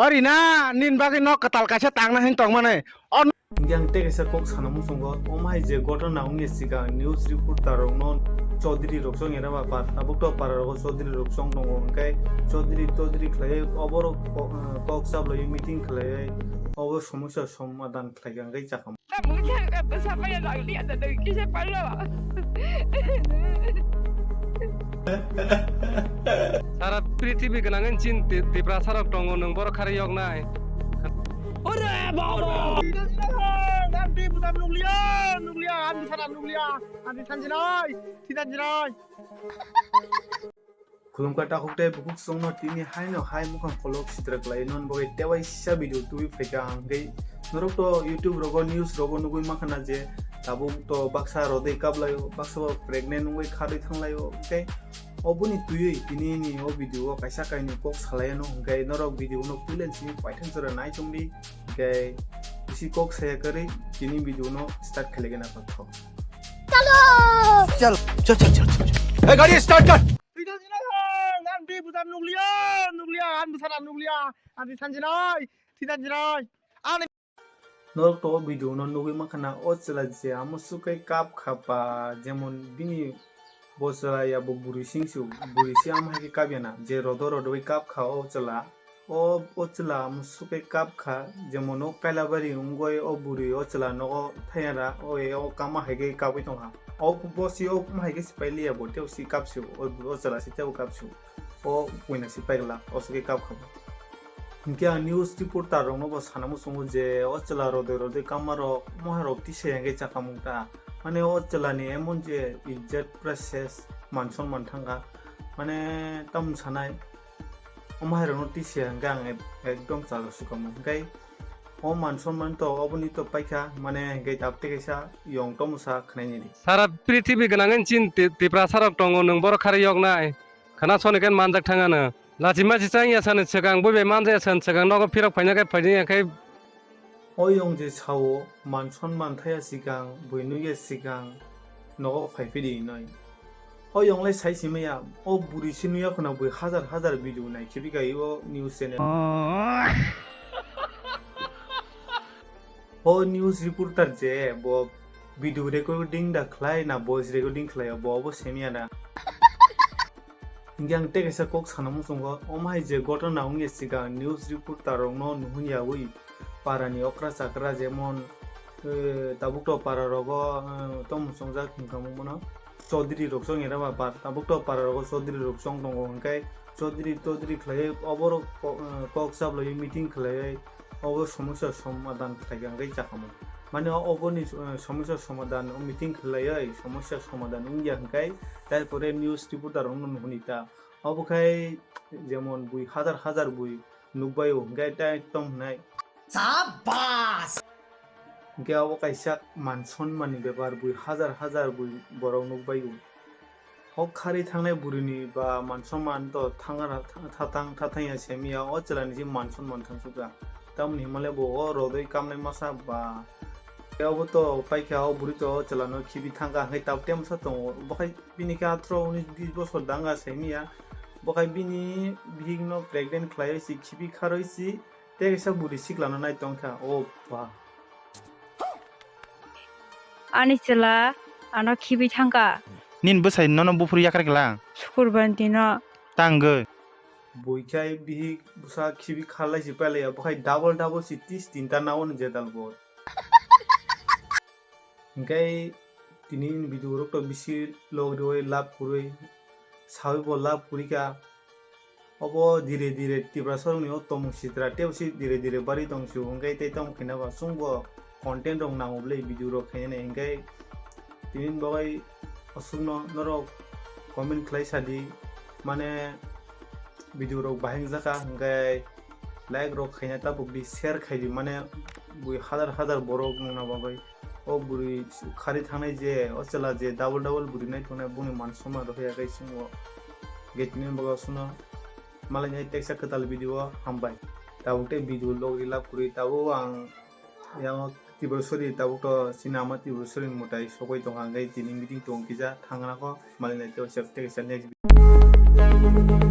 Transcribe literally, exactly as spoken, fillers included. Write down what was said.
Ori na, nin bagwi nok kwtal kaisa tangna hin tongmani. Hinkhe ang tei kaisa kok sana muchungo, omo hai je gotona wngya swkang news reporter rokno Chaudhary rok chong era ba par tabuk to para rogo Chaudhary rok chong tongo, hinkhe Chaudhary Chaudhary khlaiwi oborok ko-, kok chaplaiwi meeting khlaiwi obo somosya somadan khlaikha hinkhe chakha. Sara prithibi gwnangin chin Ti-, Tiprasa rok tongo, nwng borok khari yoknai. Ore baba! Ang twi bwsa nukliya, nukliya, ang bwsa nukliya, ang twi sanjinai, twi sanjinai. Khulumkha takhuk tei bukhuk chwngno tini haino hai mukhang kolok sitra khlai non bagwi tewaisa video tubui phaikha ang tei norok to YouTube rogo news rogo nugui mankha na je tabuk to baksa rodoi kaplaio, baksa bo pregnant wngwi kharwi thanglaio, tei oboni twiwi tini ni o video o kaisa kainwi kok salaino, hwnkhe norok video no puila simi paithak jora nai tongdi, hwnkhe bisi kok saya kwrwi tini video no start khailai gana pathok. Chalo! Chal, chal, chal, chal, chal. Hey, gari start kar. Twi thanjinai, ang twi bwsa nukliya, nukliya, ang bwsa nukliya, ang twi thanjinai, twi thanjinai. Norok to o video no nugui mankha na o chwla je amo sukai kap kha ba, jemon bini bo chwla ya bo bwrwi sing su, bwrwi se amo hai khe kap ya na, je rodo rodo bai kap kha o chwla. O, o chwla amo sukai kap kha, jemon o Kailabari wngwi o bwrwi o chwla nogo thayara o, e o kama hai khe kapwi tong kha. O bo si o kama hai khe sipai liya bo, tei si kap si o, o chwla si tei o kap si o, o buina si pai glak, o sukai kap kha bo. Hinkhe ang news reporter rokno bo sana muchungo je o chwla rodoi rodoi kama rok, moha rok tisa hinkhe chakha mung ta. Mane o chwla ni emon je ijjat pura ses, man sonman thang kha. Mane tamo sanai. Omo hai rokno tisa hinkhe ang ek-, ekdom chajak sukamo. Hinkhe o man sonman to oboni to paikha, mane hinkhe tabuk tei kaisa yong tomo sa khwnaini di. Sara prithibi gwnangin chin Ti-, Tiprasa rok tongo, nwng borok khari yoknai. Khana soni khe manjak thangano. Lachi machi chang ya sani swkang, bui bai manja ya sani swkang, nogo phirok phaina khe phaini ya khe. O yong je sao, man sonman thaya swkang, bui nukya swkang, nogo phai phidi hinoi. O yong lai sai simi ya, o bwrwi se nukya khuna bui hajar hajar video nai khibi kai o news channel. O news reporter je bo video recording da khlai na voice recording khlai o, bo obo simi ya na. Hinkhe ang tei kaisa kok sana muchungo, omo hai je gotona wngya swkang news reporter rokno nuhun yaui parani okra chakra jemon, eh, tabuk to para rogo, eh, tamo chongjak hinkha mungmano Chaudhary rok chong era ba par tabuk to para rogo Chaudhary rok chong tongo hinkhe Chaudhary Chaudhary khlaiwi oborok ko-, eh, kok chaplaiwi meeting khlaiwi obo somosya somadan khlaikha hinkhe chakhamung. Mane o oboni, eh, somosya somadan o meeting khlaiwi somosya somadan wngya hinkhe, tarpore news reporter rokno nuhuni ta. Obo khai jemon bui hajar hajar bui nukbaio, hinkhe tai tong hwnai. Sabas! Hinkhe abo kaisa man sonmani bepar, bui hajar hajar bui borok nukbaio. O khari thangnai bwrwini ba man sonman to thangara tha-, thathang thathang ya semiya, o chwlani je man sonman thangsukha. Tamoni hinmale bo o rodoi kamnai masa ba. Obo to paikha, o bwrwi to o chwlano khibi thangkha, hinkhe tabuk temsa tongo. Bokhai bini khe atro unis bis bosor danga semiya. Bokhai bini bihikno pregnant khlaiwi si khibi kharwi si. Tei kaisa bwrwi siklano nai tongkha, o ba. Ani chwla ano khibi thangkha. Nini bwsai nono buphuru yakar kla? Sukurban dino. Tangwi. Bui khai bihik bwsa khibi kharlai si pailaiya, bokhai double double si tis tinta nao ni jedal bo. Hinkhe tini video rok to bisi log riwi love kwrwi sawi bo love kwrwi kha. Obo dire dire Tiprasa rokni o tomung sitra tei si dire dire bari tong si hinkhe tei tamo khaina ba chwngbo content rok nango bwlai video rok khainani hinkhe tini bagwi aswkno norok comment khlai sadi mane video rok bahai wngjakha hinkhe like rok khaina tabuk di share khaidi mane bui hajar hajar borok nungna bagwi. O bwrwi khari thangnai je, o chwla je double double bwrwi nai tongnai, boni man somman rw ya khe chwng o. Ge tini bagwi aswkno malai nai teksa kwtal video o hambai. Tabuk tei video log rwlap kwrwi, tabuk ang yang Tiprasori tabuk to chini ama Tiprasori ni mwtai sogwi tongkha, hwnkhe tini meeting tongo kisa thangna kho, malai nai tei teksa next video.